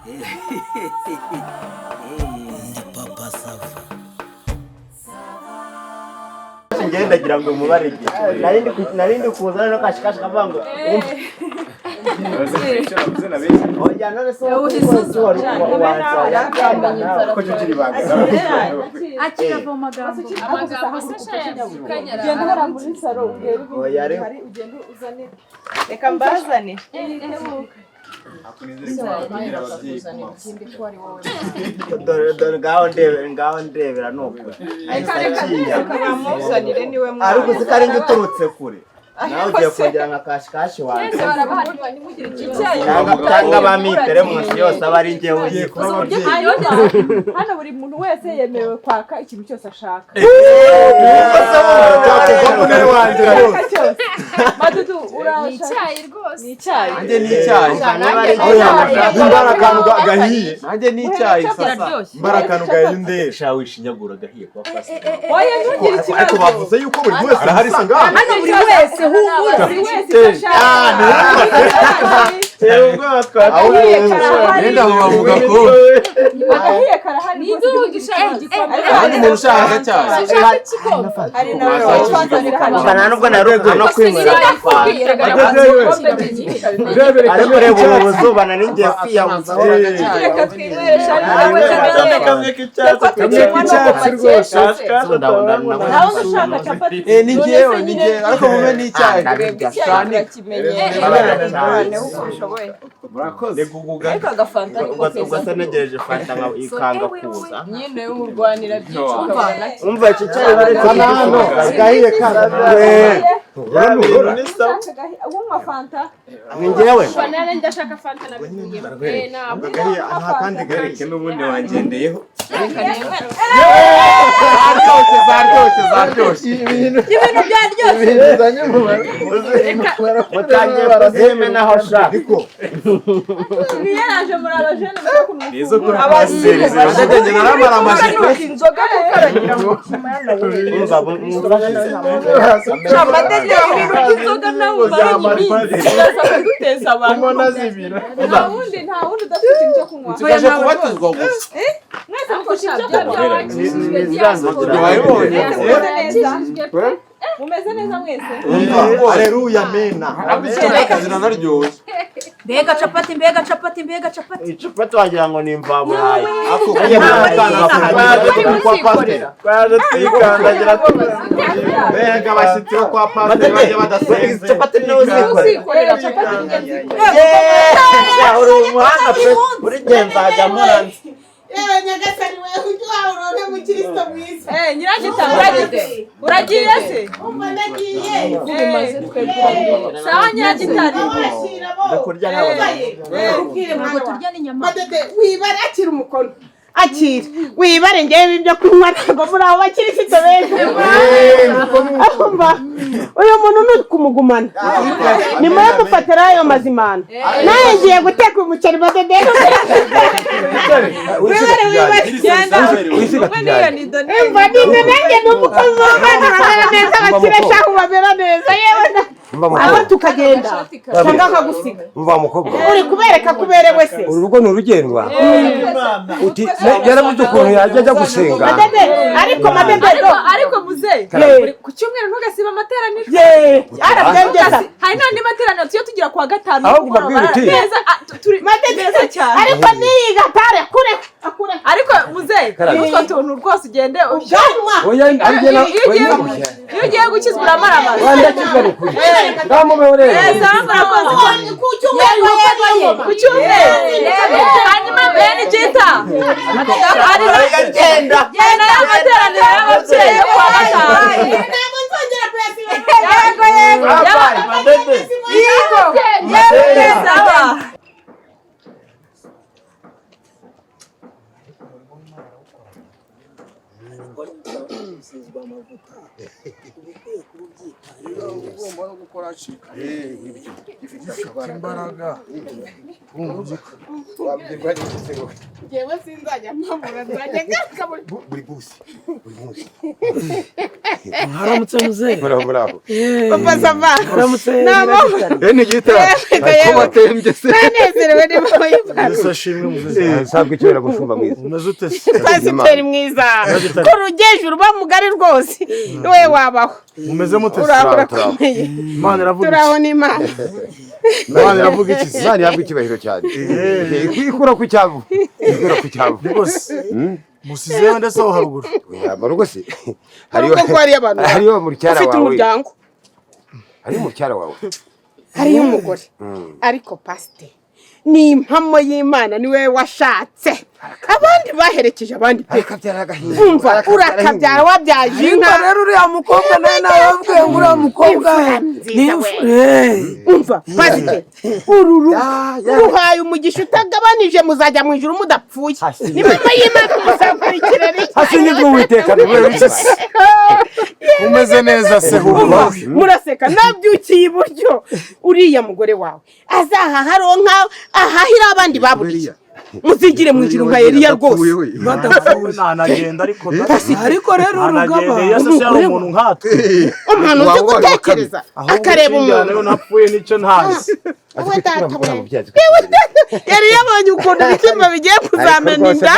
Ndi Papa Sava. Ngenda ndagira ngo mubare igihe nari ndi kuza no kashikashi kavuga ngo umva. Oya, none se wowe uzi wari wanza nawe? Ko tugira ibanga. Akira mu magambo. Amagambo se shayazikanyara. Ugenda uhora muri salo, urebe ibintu Oya, ariko- bihari, ugenda uzane. Reka mbazane. Dore, dore, ngaho ndebera, ngaho ndebera, ni ukuri ahise akinya. Bamuzanire niwe mwana. Ariko uzi ko ari njye uturutse kure, nawe ugiye kongera nka kashikashi wanjye. Twese barabahari, ntimugire ikibazo. Cyangwa bamitere munsi yose aba ari njyewe uyikora. Hanyuma hano buri muntu wese yemerewe kwaka ikintu cyose ashaka. Ashaka cyose. Madudu, Ni urashaka? icyayi rwose. Ni icyayi. Nanjye ni icyayi. Nimbara akantu gahiye. Nanjye ni icyayi sasa. Kiraryoshye. Mbara akantu gahiye undebe. Sha, wishinyagura, agahiye kwa pasiteri. Oya, ntugire Ariko ikibazo. bavuze yuko buri wese arahari se ngaha? Hano buri wese, humura. Buri wese icyo ashaka. Agahiye karahari. Yenda aho bavuga ko Agahiye karahari. Ni iduka ishaka igikombe. hari umuntu ushaka icyayi. Ushaka igikombe. Hari nawe fanta zirahari. Umva, nta nubwo naheruka no kwinywera fanta. Ariko reba ubu buzuba nari ngiye kwiyahuzaho. Reka twinywere shari. Kamwe k'icyatsi. Kamwe k'icyatsi rwose. Nawe ushaka capati? Eh, ni njyewe, ni njyewe, ariko mube n'icyayi. Twebwe icyayi turakimenyereye noneho uko ubishoboye. Murakoze. Ariko agafanta niko Ubwo keza. se ntegereje fanta nka ikanga kuza. Nyine urwanira byinshi ukabona. Umva, iki cyayi baretse. Zana hano gahiye kandi. Urora. Unywa fanta? Ni njyewe. Banana, ndashaka fanta, nabivuye. Eh, ntabwo. Gahiye nta kandi gahiye. N'ubundi wangendeyeho. Zaryoshye, zaryoshye, zaryoshye. Ibintu byaryoshye. Mutangiye kuzimenaho sha. Ariko Mwiyaraje muri abajene muri Nizo kuri kumufungura. pasiteri. Ndagenda naramara amajipo. Inzoga kukaragira ngo Umva, mwumva. Amadede, ibintu by'inzoga nawe umaranye iminsi uraza kuduteza abantu. Nta wundi udafite ikintu cyo kunywa. Nsigaje kubatizwa gusa. Mwese mufite icyo kunywa. Wabibonye? Mumeze neza, mumeze neza mwese. Umva, aleluya, mena. Ziranaryoshye. Mbega capati, mbega capati, mbega capati! Icupa twagira ngo ni imvaburayi. Ako Twaje kwa pasiteri. Twaje twikandagira. Mbega abashyitsi bo kwa pasiteri bajya badasenze. Capati niwe uzikorera? Uzikorera capati n'ingenzi. Yeee, uri umuhanga pe, buri gihe nzajya muranze. Yewe Nyagasani, wewe ujye uronke mukristo mwiza. Eh, Nyiragita, uragiye, uragiye se? Umva, ndagiye. Sawa, Nyiragitari. Abashira bo. Ndakurya nkabona. Ubwire Ntabwo mwana wawe. turya n'inyama. Madede, wibare, akira umukono, akira wibare. Ngewe ibyo kunywa ntabwo muri abo bakirisito beza. Umva, uyu muntu ni kumugumana, nimwe mufatira ayo mazimano. Nawe ngiye guteka umuceri. Madede, wibare, wibare. Genda. Umwe niyo ni done. Umva, ninde nanjye ni umukozi w'Imana, bamera neza abakire shahu, bamera neza yewe aho tukagenda cyangwa akagusiga. Umva mukobwa. Uri kubereka ko uberewe se? Uru rugo ni urugendwa uti yarabuze ukuntu yajya ajya gusenga. Madede, ariko Madede. Ariko muze Karame. ku cyumweru ntugasibe amateraniro. Ye arabyengeza. Hari n'andi materaniro tuyo tugira kuwa gatanu Ahubwo nimugoroba. mbabwire uti- Neza, turi Madede, neza cyane. Ariko niyi gatare kure akure. Ariko muze Karame. utwo tuntu rwose ugende Ubwanwa. Oya, arigena. Iyo ugiye gukizwa uramaramaza. Wandakizwa ni ukuri, ngamubeho rero. Neza, murakoze. Ku cyumweru. Ku cyumweru. Hanyuma bene jita hari Genda. genda y'amateraniro y'ababyeyi yo kuwa gatanu. Ntabwo nzongera kuyasiba. Yego, yego. Bye, Madede. Yego, yego, sawa. Usizwe amavuta, uba ukwiye kuba ubyitayeho. Ugomba no gukora acika. Imbaraga. Wabwirwa n'iki se wowe? Njyewe sinzajya mpabura, nzajya ngaruka buri munsi, buri munsi. Mwaramutse muzehe. Muraho, muraho. Papa Sava. Mwaramutse. Nabo. Bene gita ko batembye se? Nanezerewe ni mama y'Imana. Yesu ashimwe muzehe. Ntabwo icyubahiro gushumba mwiza. Umeze ute se? Pasiteri mwiza, ko rugejuru uba mugari rwose, we wabaho. Mumeze mute se? Uraho, urakomeye. Imana iravuga iki? Turaho n'Imana. Imana iravuga iki se? Imana ihabwa icyubahiro cyane. Ikura ku cyavu, ikura ku cyavu. Rwose musizeyo ndetse aho haruguru. Oya, mu rugo se Mu rugo ko hariyo abantu hariyo mucyara ufite wawe. umuryango. Hariyo mucyara wawe. Hariyo umugore. Ariko pasiteri, ni impamo y'Imana, ni wowe washatse, abandi baherekeje abandi pe. Arakabyara agahinda. Umva, urakabyara wabyaje Ariko inka. rero uriya mukobwa nawe nababwiye ngo uriya mukobwa Imfura ni nziza we. imfura. Umva pasiteri, uru rugo ruhaye umugisha utagabanije, muzajya mu ijuru mudapfuye. Ni mama y'Imana, muzakurikirana. Hasingizwe Uwiteka. Umeze neza se Umva, humura? muraseka, nabyukiye iburyo. Uriya mugore wawe azahaha aronka, ahahira abandi baburiye, muzigire mu ijuru nka Eliya rwose. Badapfuye. Ntanagenda ariko. Ariko rero Ntanagenda urugaba iyo se yari umuntu nkatwe. Umuntu uzi gutekereza Ahubwo akareba ukinjyana umuntu. yo napfuye nicyo ntazi. We data we, yari yabonye ukuntu ibishyimbo bigiye kuzamena inda,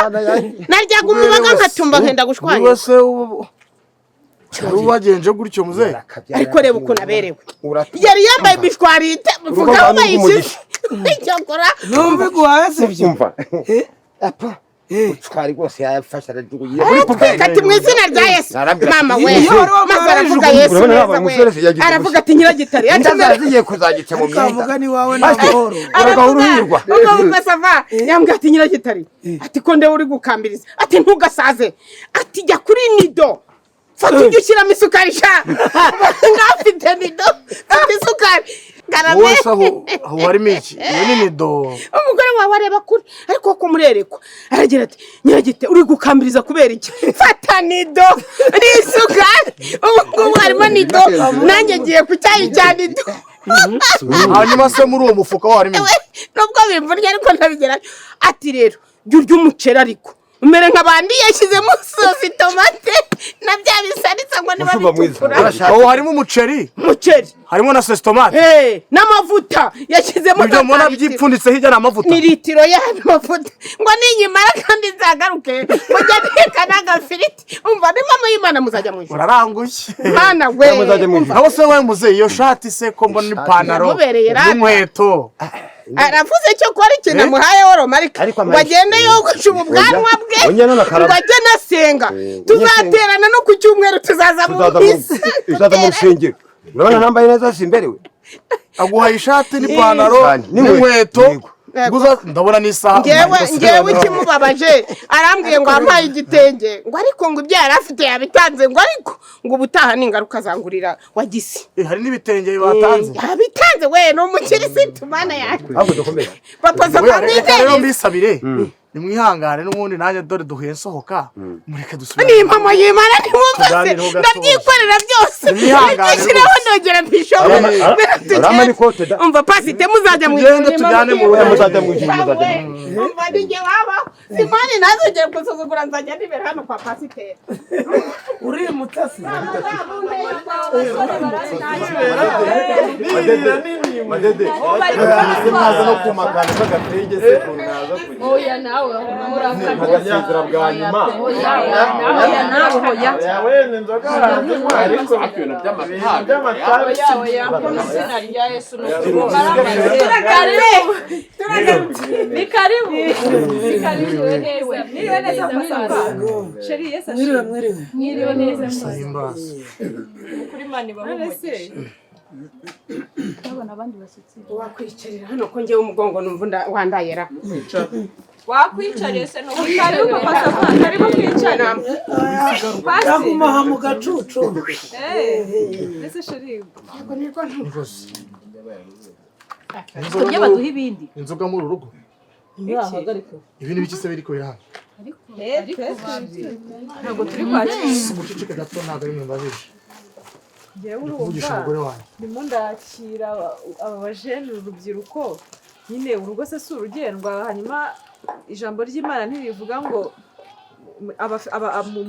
naryaga umubaga nkatumba nkenda Niwe gushwanya. se ubu ubu wagenje gutyo muzehe? Ariko reba ukuntu aberewe, yari yambaye imishwarite, vuga aho bayishyize icyakora. Numva iguhaye sibyo. Umva apa, utwari rwose yafashe arajugunya. Aratwika ati: "Mu izina rya Yesu." Arambwira ati, Mama we. Iyo wari Maze wambaye aravuga ijipo, Yesu urabona neza yabaye we. umusore se yagize Aravuga ati: "Nyiragitare." Inda zigiye kuzagica mu myenda. Kavuga ni wawe n'amahoro. Uragahora uhirwa. Ubwo Papa yambwiye ati: "Nyiragitare," ati, "ko ndewe uri gukambiriza?" Ati: "Ntugasaze," ati, "jya kuri nido, fata ujye ushyiramo isukari." Sha, ngafite nido, mfite isukari karame. Wowe se aho harimo iki? Iyo ni nido. Umugore wawe areba kure, ariko ko murerekwa aragira ati: "Nyiragite, uri gukambiriza kubera iki? Fata nido n'isukari." Ubu ngubu harimo nido, nanjye ngiye ku cyayi cya nido. Hanyuma se muri uwo mufuka wo harimo iki? Nubwo bimvunnye ariko ndabigerayo. Ati: "Rero jya urya umuceri, ariko umere nk'abandi." Yashyizemo sosi tomate na bya bisaritsa ngo niba Mushumba mwiza, bitukura. Aho harimo umuceri? Umuceri. Harimo na sosi tomate. Hey, n'amavuta yashyizemo. Ibyo mbona ka litiro. byipfunditse hirya ni amavuta. Ni litiro y'ayo mavuta, ngo ninyimara kandi nzagaruke mujya nteka n'agafiriti. Umva, ni mama y'Imana, muzajya mu ijuru. Uraranguye. Mana we. Muzajya mu ijuru. Aho se wowe muzehe, iyo shati se ko mbona ipantaro Yamubereye rata. n'inkweto? Aravuze cyo kora ikintu amuhaye wa romarika, Ariko ngo agende yogoshe ubu bwanwa bwe, Ongera none akaraba. ngo ajye anasenga. Tuzaterana no ku cyumweru, tuzaza mu Tuzaza mu misa. tuzaza mu rusengero. Urabona nambaye neza, simberewe? Aguhaye ishati n'ipantaro Cyane. n'inkweto. Yego. Guza ndabona n'isaha. Ngewe, ngewe ikimubabaje, arambwiye ngo wampaye igitenge, ngo ariko ngo ibyo yari afite yabitanze, ngo ariko ngo ubutaha ni ingaruka azangurira wagisi. Hari n'ibitenge batanze. Yabitanze we, ni umukirisitu, Mana yanjye. Ahubwo dukomeze. Papa Oya, reka rero Sava. mbisabire nimwihangane, n'ubundi nanjye dore duhuye nsohoka, mureke dusubire. Ni impamo y'Imana, ntiwumva se? Tuganireho gatoya. Ndabyikorera byose. Nimwihangane. Ndishyiraho ndongera mbishobore. Urama n'ikote da. Umva pasite, muzajya mu Tugende ijuru. tujyane mu rugo. Muzajya mu ijuru, muzajya mu ijuru. Umva, ni jye wabaho simoni, ntazongere gusuzugura, nzajya nibera hano kwa pasiteri. Urimutse se? Madede, mwaza no kumakana k'agatege se ukuntu naza kugira Oya nawe urakabya. nkagasezera bwa nyuma. Oya oya nawe oya. Oya wenda inzoga barazinywa ariko Ibintu ibintu by'amatabi. Oya oya, mu izina rya Yesu ni ukuri. Karibu. Ni karibu. Ni karibu neza. Mwiriwe neza papa. Sheri, Yesu Mwiriwe. ashimwe. Mwiriwe. Mwiriwe neza. Himbaza. Kuri Imana ibahe umugisha. Ndabona abandi bashyitsi. Wakwicarira hano ko ngewe umugongo numva wandayera. Wakwicariye se no karibu papa Sava, karibu twicare. Pasi. Yaguma aha mu gacucu. Mbese sheri. Tujye baduha ibindi. Inzoga muri uru rugo? Ibi ni biki se biri kubera hano? Ntabwo turi kwakira. Umuceceke gato, ntabwo ari mwe mbajije. Njyewe Ndi kuvugisha urumva umugore wanjye. ndimo ndakira aba bajene, urubyiruko. Nyine urugo se si urugendwa? Hanyuma ijambo ry'Imana ntirivuga ngo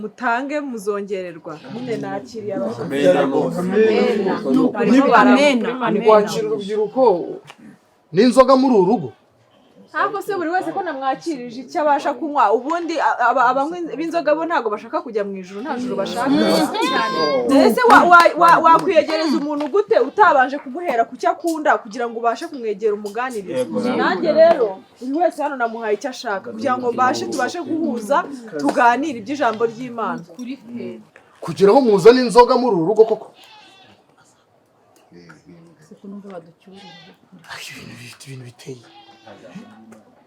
mutange muzongererwa? Nyine nakiriye abashyitsi. Barimo Amena. Ni kwakira urubyiruko n'inzoga muri uru rugo? Ntabwo se buri wese ko namwakirije icyo abasha kunywa, ubundi abanywi b'inzoga bo ntabwo bashaka kujya mu ijuru? Nta juru bashaka? Ese wakwiyegereza umuntu gute utabanje kumuhera ku cyo akunda, kugira ngo ubashe kumwegera umuganirize? Yego. Nanjye rero buri wese hano namuhaye icyo ashaka kugira ngo tubashe guhuza, tuganire iby'ijambo ry'Imana. Kugira aho muzana inzoga muri uru rugo koko? Siko numva baducyurira. Ay, ibintu biteye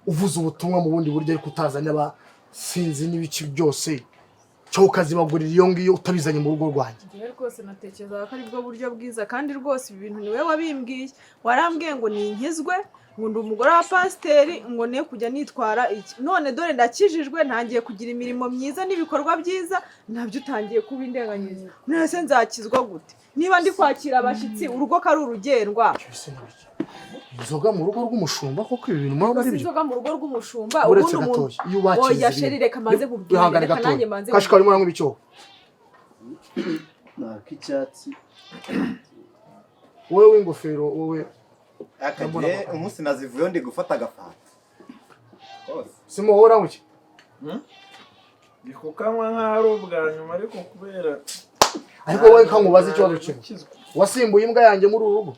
uvuze ubutumwa mu bundi buryo, ariko utazanye abasinzi n'ibice byose, cyo ukazibagurira iyo ngiyo, utabizanye mu rugo rwanjye. Njyewe rwose natekerezaga ko ari bwo buryo bwiza, kandi rwose ibi bintu niwe wabimbwiye. Warambwiye ngo ninkizwe, ngo ndi umugore wa pasiteri, ngo ne kujya nitwara iki. None dore ndakijijwe, ntangiye kugira imirimo myiza n'ibikorwa byiza, nabyo utangiye kuba indenganyiriza. None se nzakizwa gute niba ndi kwakira abashyitsi, urugo ko ari urugendwa? Ibyo ni ibiki? Inzoga mu rugo rw'umushumba koko? Ibi bintu murabona ari Si byo? inzoga mu rugo rw'umushumba. Uretse Ubundi umuntu gatoya, iyo ubakiriza Oya chéri, reka manze nkubwire. Wihangane Reka gatoya. nanjye manze. Kashika, urimo uranywa ibicyobo? Ni ak'icyatsi. Wowe w'ingofero, wowe. Akagiye umunsi nazivuyeho, ndi gufata agafanta rwose. Simuhora iki? Ndi kukanywa nk'aho ari ubwa nyuma, ariko kubera Ariko wowe, nkamubaza ikibazo kimwe: wasimbuye imbwa yanjye muri uru rugo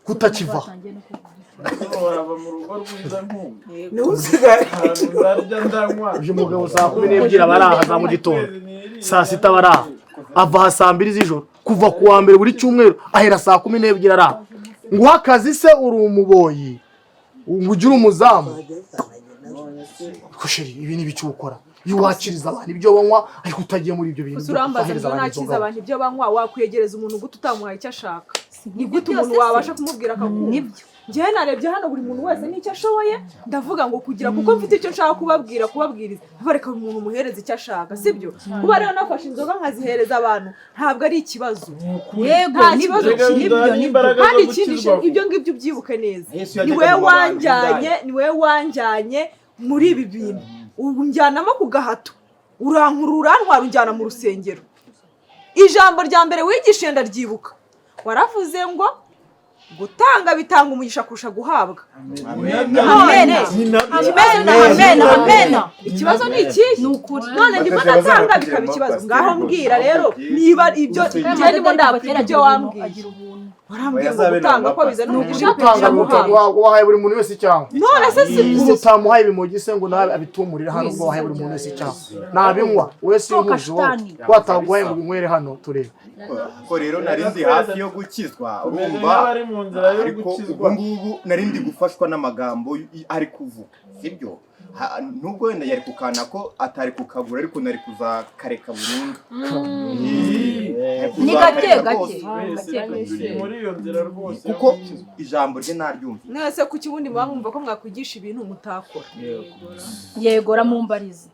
kutakivaho? Wava mu rugo rwiza nk'ubu? Niwe usigaye. Ahantu ndarya, ndanywa. Uyu mugabo 12:00 aba ari aha, za mu gitondo, saa 6 aba ari aha, ava aha 2:00 z'ijoro, kuva ku wa mbere buri cyumweru ahera 12:00 ari aha. Nguha akazi se uri umuboyi ngo ugire umuzamu? Ko chéri, ibi ni ibiki ukora? Iyo wakiriza abantu ibyo banywa, ariko utagiye muri ibyo bintu Gusa byo urambaza kubahereza ngo abantu nakiza inzoga. abantu ibyo banywa, wakwegereza umuntu gute utamuhaye icyo ashaka? Ni gute byose umuntu se? wabasha kumubwira akakumva? Nibyo. Njyewe narebye hano buri muntu wese n'icyo ashoboye, ndavuga ngo kugira kuko mfite icyo nshaka kubabwira, kubabwiriza, reka umuntu umuhereza icyo ashaka, sibyo? Kuba rero nafashe inzoga nkazihereza abantu ntabwo ari ikibazo. Yego. Nta kibazo Nibyo. kirimo. Nibyo, nibyo. Kandi ikindi, ibyo ngibyo ubyibuke neza, Yesu ni yajyaga wowe mu mabanga wanjyanye, y'indaya. ni wowe wanjyanye muri ibi bintu, ubu njyanamo ku gahato, urankurura, urantwara, unjyana mu rusengero. Ijambo rya mbere wigishije ndaryibuka, waravuze ngo gutanga bitanga umugisha kurusha guhabwa. Amen. None Amen, amen. ikibazo ni ikihe? Ni ukuri. None ndimo natanga bikaba ikibazo. Ngaho mbwira rero niba ibyo njye ndimo ndabwira ibyo wambwiye. Agira ubuntu. Warambwiye ngo gutanga ko bizana umugisha Gutanga kurusha biruta guhabwa. wahaye buri muntu wese icyaha. None se si Ubu utamuhaye ibimogi se ngo nawe abitumurire hano? Ubwo wahaye buri muntu wese icyaha, nabinywa wowe, si Toka nkuzi wowe. shitani. Wataguhaye ngo ubinywere hano turebe. Ko rero nari ndi hafi yo gukizwa, Tumeze urumva, nk'abari mu nzira yo ariko gukizwa. ubu ngubu nari ndi gufashwa n'amagambo ari kuvuga, sibyo? Nubwo wenda yari kukana ko atari kukagura, ariko nari kuzakareka burundu. Nari Ni gake kuzakareka gake. rwose. Twese Gake turi gake. muri iyo nzira rwose yo Kuko gukizwa. ijambo rye naryumva. Mwese kuki ubundi muba mwumva ko mwakwigisha ibintu mutakora? Yego, ramumbariza.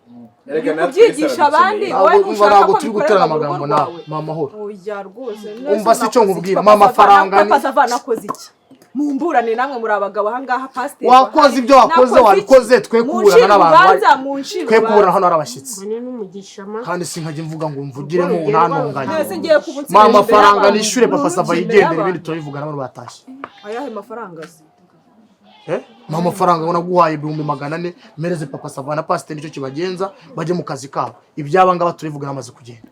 Erega natwe Yesu Kubyigisha abandi, aradukeneye. wowe Ntabwo umva, ntushaka ntabwo ko turi bikorerwa guterana mu rugo amagambo nawe rwawe. ni amahoro. Oya rwose. Umva si icyo nkubwira, mpa amafaranga Papa Sava, nakoze iki? Mumburane namwe, muri abagabo ahangaha, pasiteri. Wakoze ibyo wakoze, Nakoze iki? wabikoze, twe kuburana Muncire n'abantu urubanza, muncire twe kuburana urubanza. hano ari abashyitsi. Mbone n'umugisha ma. Kandi sinkajya mvuga ngo mvugiremo ntantunganye. Mwese ngiye kuba Mpa amafaranga y'abantu. nishyure Papa Sava Imbere yigendera, y'abantu. ibindi turabivugana abantu batashye. Ayahe mafaranga se? Eh? Mpa amafaranga ngo naguhaye 400,000, mpereze Papa Sava na pasiteri, nicyo kibagenza, bajye mu kazi kabo. Ibyaba ngaba turabivugana amaze kugenda.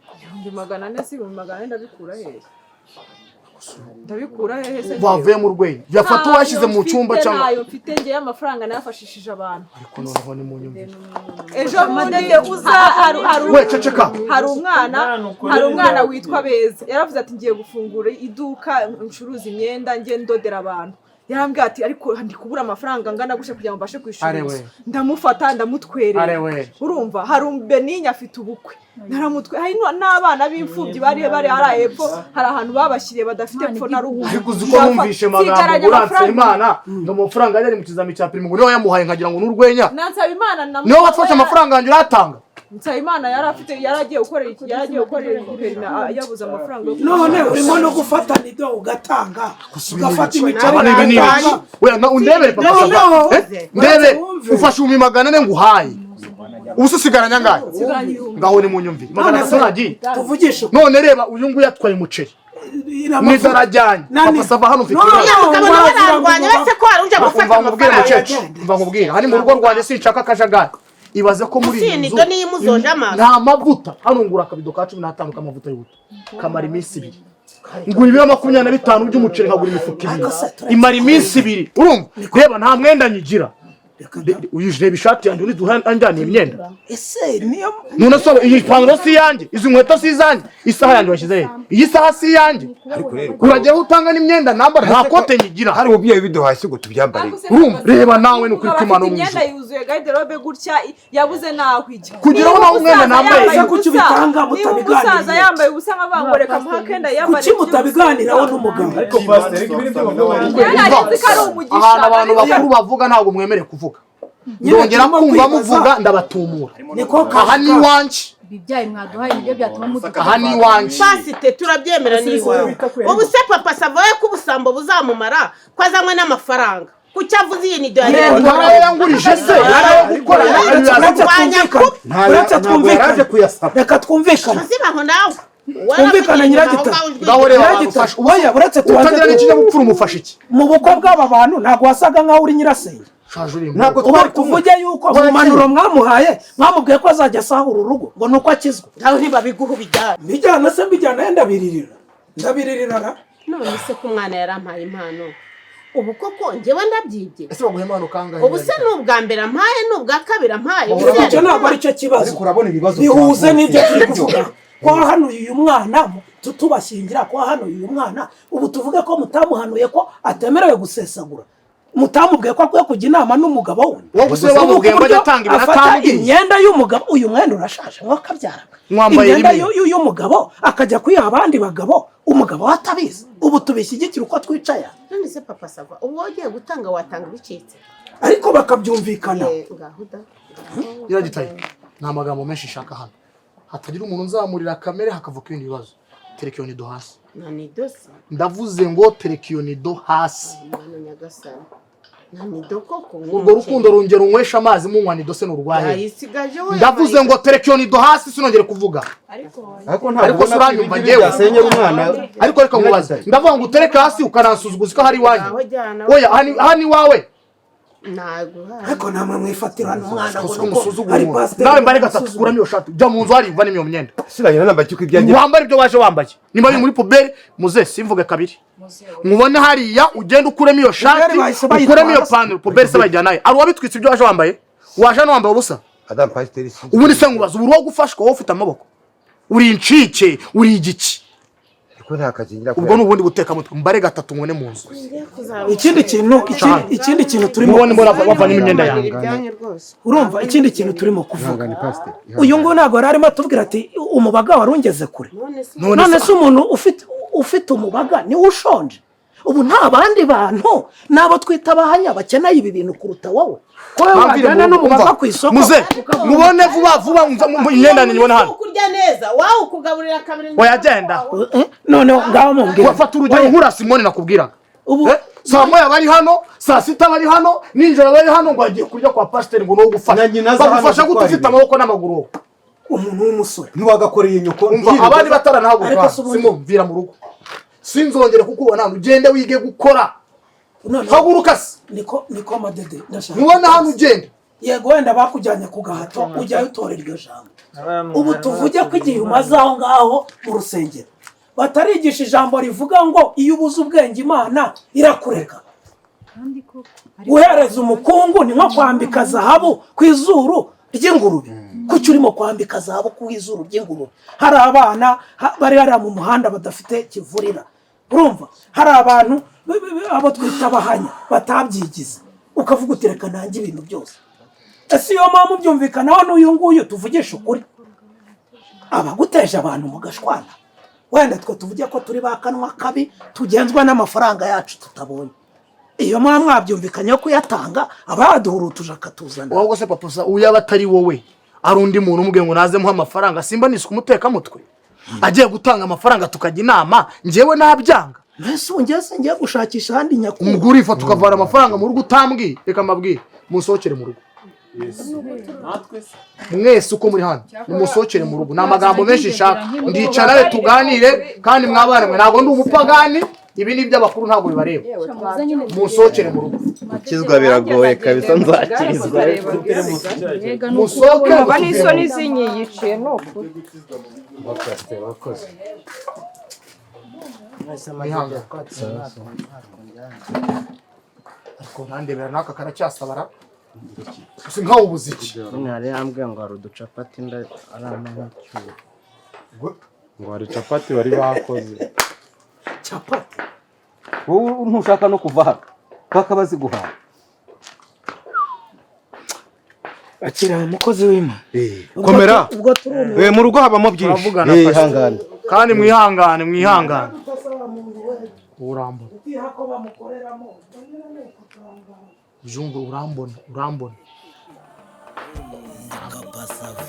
400,000 si 400,000? Ndabikura hehe? Ndabikura hehe se? Bavuye mu rwenya, yafata uwashyize mu cyumba cyangwa Ntayo mfite ngewe, amafaranga nayafashishije abantu. Ariko noneho ni mu nyumvire. Ejo bundi uza hari We ceceka. hari umwana hari umwana witwa Beza, yaravuze ati ngiye gufungura iduka ncuruza imyenda, njye ndodera abantu. Yarambwiye ati ariko ndi kubura amafaranga angana gutya kugira ngo mbashe kwishyura Are inzu. we. Ndamufata ndamutwerera. Are we. Urumva, hari Beninya afite ubukwe, naramutwe. Hari n'abana b'imfubyi bari hariya hepfo, hari ahantu babashyiriye badafite epfo na ruguru. Ariko uzi ko numvishe magambo Nsigaranye uranse amafaranga. Imana ngo amafaranga yari mu kizami cya primo, ngo niwe wayamuhaye, nkagira ngo ni urwenya. Nansaba Imana na Niwe wafashe amafaranga yanjye uratanga. Nsabimana yari afite, yari agiye gukorera iki, yari agiye gukorera iperina, yabuze amafaranga yo None urimo no gufata nido ugatanga, ugafata imiceri Abana, ibi ni ibiki? ugatanga. Oya, undebere papa No, Sava. no. Eh? Ndebe ufashe 400,000 nguhaye, ubu se usigaranye angahe? Nsigaranye 1000. Ngaho nimunyumvire, 300 nagiye. Tuvugishe. None reba uyu nguyu atwaye umuceri nizarajyanye. Papa Sava, hano mfite No, ibibazo. no, Ukabona bararwanya bese ko hari uje gufata Umva nkubwire, amafaranga. mukecuru, umva nkubwire, hani mu rugo rwanjye sinshaka akajagari. Ibaze ko muri iyi Ese nzu nido niyo imuzoje amaso? nta mavuta hano. Ngura akabido ka 15 k'amavuta y'ubuto kamara iminsi 2. Ngura ibiro 25 by'umuceri, nkagura imifuka 2 imara iminsi 2. Urumva, reba, nta mwenda nyigira. Uyu, reba ishati yanjye, uri anjyaniye imyenda. Ese niyo? None se iyi pantaro si iyanjye? Izi nkweto si izanjye? Isaha yanjye washyize he? Iyi saha si iyanjye? Urajya aho utanga n'imyenda nambara, nta kote nyigira. Hari umubyeyi biduhaye ngo tubyambare. Urumva, reba nawe, ni ukuri kw'Imana wo mu Imyenda ijuru. yuzuye garderobe gutya, yabuze n'aho ijya. Kugira ngo Niba nawe umwenda umusaza nambaye. yambaye Ese kuki ubusa, ubitanga niba mutabiganiriye? umusaza yambaye ubusa nkavuga ngo reka muhe akenda yambare. Kuki mutabiganiraho n'umugabo? Ariko pasiteri, ibintu by'abagabo Yari azi ko ari umugisha. Ahantu abantu bakuru bavuga ntabwo mwemerewe kuvuga. Nyine Ndongera turimo kumva kwibaza. muvuga ndabatumura. Niko. Aha ni iwanjye. Ibi byayi mwaduhaye nibyo byatuma muduka. Aha ni iwanjye. Pasite, turabyemera ni iwawe. Ubu se papa Sava we ko ubusambo buzamumara, ko azanywe n'amafaranga, kuki avuze iyi nido ya Ntayo yangurije se, yari ayo gukora. Uretse Kurwanya. twumvikane, uretse Ntabwo yaraje twumvikane, kuyasaba. Reka twumvikane. Uzibaho nawe. Twumvikane, Nyiragita. Ngaho reba abantu Nyiragita, ufashe. oya, uretse tubanze. Utagira n'ikinyabupfura, umufashe iki? Mu bukwe bw'aba bantu ntabwo wasaga nkaho uri nyirasenge. Shaje uri. Ntabwo Ubu twari kumwe. tuvuge yuko mu mpanuro mwamuhaye, mwamubwiye ko azajya asahura urugo ngo ni uko akizwa? Nawe ntibabiguha, ubijyana. Mbijyana se, mbijyana ye? Ndabiririra, ndabiririra ra. None se ko umwana yarampaye impano, ubu koko njyewe ndabyibye? Ese baguha impano kangahe? Ubu se ni ubwa mbere ampaye, ni ubwa kabiri ampaye? Icyo ntabwo ari cyo kibazo. Ariko urabona ibibazo Bihuze byavutse. n'ibyo turi kuvuga, ko wahanuye uyu mwana, tubashyingira, ko wahanuye uyu mwana. Ubu tuvuge ko mutamuhanuye ko atemerewe gusesagura, mutamubwiye ko akwiye kujya inama n'umugabo we? Wowe gusa wamubwiye ngo ajye atanga ibintu Afata atambwiye. imyenda y'umugabo, uyu mwenda urashaje mwakabyara. Mwambaye Imyenda rimwe. y'umugabo akajya kuyiha abandi bagabo, umugabo we atabizi. Ubu tubishyigikira uko twicaye aha? None se papa Sava, ubu wowe ugiye gutanga, watanga ibicitse? Ariko bakabyumvikana. Eh, ngaho da. Nyiragitaye, ni amagambo menshi nshaka hano, hatagira umuntu nzamurira kamere hakavuka ibindi bibazo. Tereka iyo nido hasi. Na nido se? Ndavuze ngo tereka iyo nido hasi. Mwana nyagasani, na nido koko? Urwo rukundo rongera unywesha amazi, munywa nido se ni urwahe? Yayisigaje we. Ndavuze ngo tereka iyo nido hasi, sinongere kuvuga. Ariko Ariko ntabwo se ubona ko uranyumva? ibi ngibi Njyewe byasenyera umwana? Ariko reka nkubaze, ndavuga ngo utereke hasi, ukanansuzuguza ko hari iwanyu. Ngaho jyana. Oya, aha ni iwawe. Naguhaye. Ariko namwe mwifatirana umwana ngo Kosa nuko umusuzugura ari umuntu. pasiteri. Nawe mbare gatatu, kuramo iyo shati, jya mu nzu hariya uvanemo iyo myenda. Sinagenda nambaye icyo ibyanjye. Wambare ibyo waje wambaye, nimba biri muri puberi. Muze simvuge kabiri, nkubone hariya ugende ukuremo iyo shati, Puberi bahise bayitwara ukuremo iyo se. pantaro. Puberi se bayijyanayo? Ari uwabitwitse ibyo waje wambaye? Waje hano wambaye ubusa. Adamu pasiteri si Ubundi se nkubaza, ubu uri uwo gufashwa? Wowe ufite amaboko, uri incike, uri igiki? Ariko nta kazi ngira. Ubwo ni ubundi butekamutwe. Mbare gatatu nkubone mu nzu. Ikindi kintu turimo Mubone mbona bavanamo imyenda yanjye. Ibyanyu rwose. Urumva, ikindi kintu turimo kuvuga, Ihangane pasiteri. Uyu nguyu ntabwo yari arimo atubwira ati umubaga wari ungeze kure? None se None se umuntu ufite umubaga niwe ushonje? Ubu nta bandi bantu n'abo twita abahanya bakeneye ibi bintu kuruta wowe, ko wowe Bambwire wajyana n'umubaga umva, ku isoko? Muze mubone vuba vuba, imyenda yanjye nyibone hano. Kurya neza wawe ukugaburira kabiri. Wayagenda. Noneho ngaho mubwira. Wafata urugero nkura Simoni nakubwiraga. Ubu Saa moya bari hano, saa sita bari hano, nijoro bari hano, ngo agiye kurya kwa pasiteri, ngo ni uwo gufasha. Na nyina aza hano Bagufasha gute gutwara ufite ibintu. amaboko n'amaguru wowe? Umuntu w'umusore. Ntiwagakoreye nyoko. Umva, abandi bataranahaguruka. Ariko se ubundi- Simo, mvira mu rugo, sinzongere kukubona hano. Ugende wige gukora. Noneho Haguruka se. niko madede, ndashaka Mubona hano ugenda. Yego, wenda bakujyanye ku gahato, ujyayo utora iryo jambo. Ubu tuvuge ko igihe umaze aho ngaho mu rusengero batarigisha ijambo rivuga ngo iyo ubuze ubwenge Imana irakureka. Guhereza umukungu ni nko kwambika zahabu ku izuru ry'ingurube. Kuki urimo kwambika zahabu ku izuru ry'ingurube? Hari abana bari hariya mu muhanda badafite kivurira. Urumva, hari abantu abo twita abahanya batabyigize, ukavuga uti reka nanjye ibintu byose. Ese iyo mpamvu byumvikanaho n'uyu nguyu, tuvugisha ukuri, abaguteje abantu mugashwana? Wenda twe tuvuge ko turi ba kanwa kabi, tugenzwa n'amafaranga yacu tutabonye. Iyo muba mwabyumvikanyeho kuyatanga, aba yaduhurutuje akatuzana. Wowe se papa, usa uyaba atari wowe. Ari undi muntu umubwiye ngo naze muhe amafaranga, simba nisuka umutekamutwe agiye gutanga amafaranga tukajya inama, njyewe nabyanga. Mbese ubu njye singiye gushakisha ahandi nyakubahwa. Umugore urifata ukavana amafaranga mu rugo utambwiye. Reka mbabwire, musohokere mu rugo mwese uko muri hano, nimusohokere mu rugo. Ni amagambo menshi nshaka, ndicara tuganire. Kandi mwabana mwe, ntabwo ndi umupagani, ibi ni iby'abakuru, ntabwo bibareba. Musohokere mu rugo. Gukizwa biragoye kabisa, nzakirizwa. Musohoke. Umva n'isoni zinyiyiciye ni ukuri. Wakoze. Mwihangane. Ariko ntandebera n'aka karacyasabara gusa nkawe ubuze iki? Nyine hari yambwiye ngo hari uducapati nda arama nk'icyuho. Ngo hari capati bari bakoze. Capati? Wowe ntushaka no kuva hano paka baziguhaye. Akira umukozi w'Imana. Komera. Ubwo turumiwe. Mu rugo habamo byinshi. Turavugana, Pastor. Kandi mwihangane, mwihangane. Urambona. Ko bamukoreramo. Ujumva urambona, urambona. Papa Sava.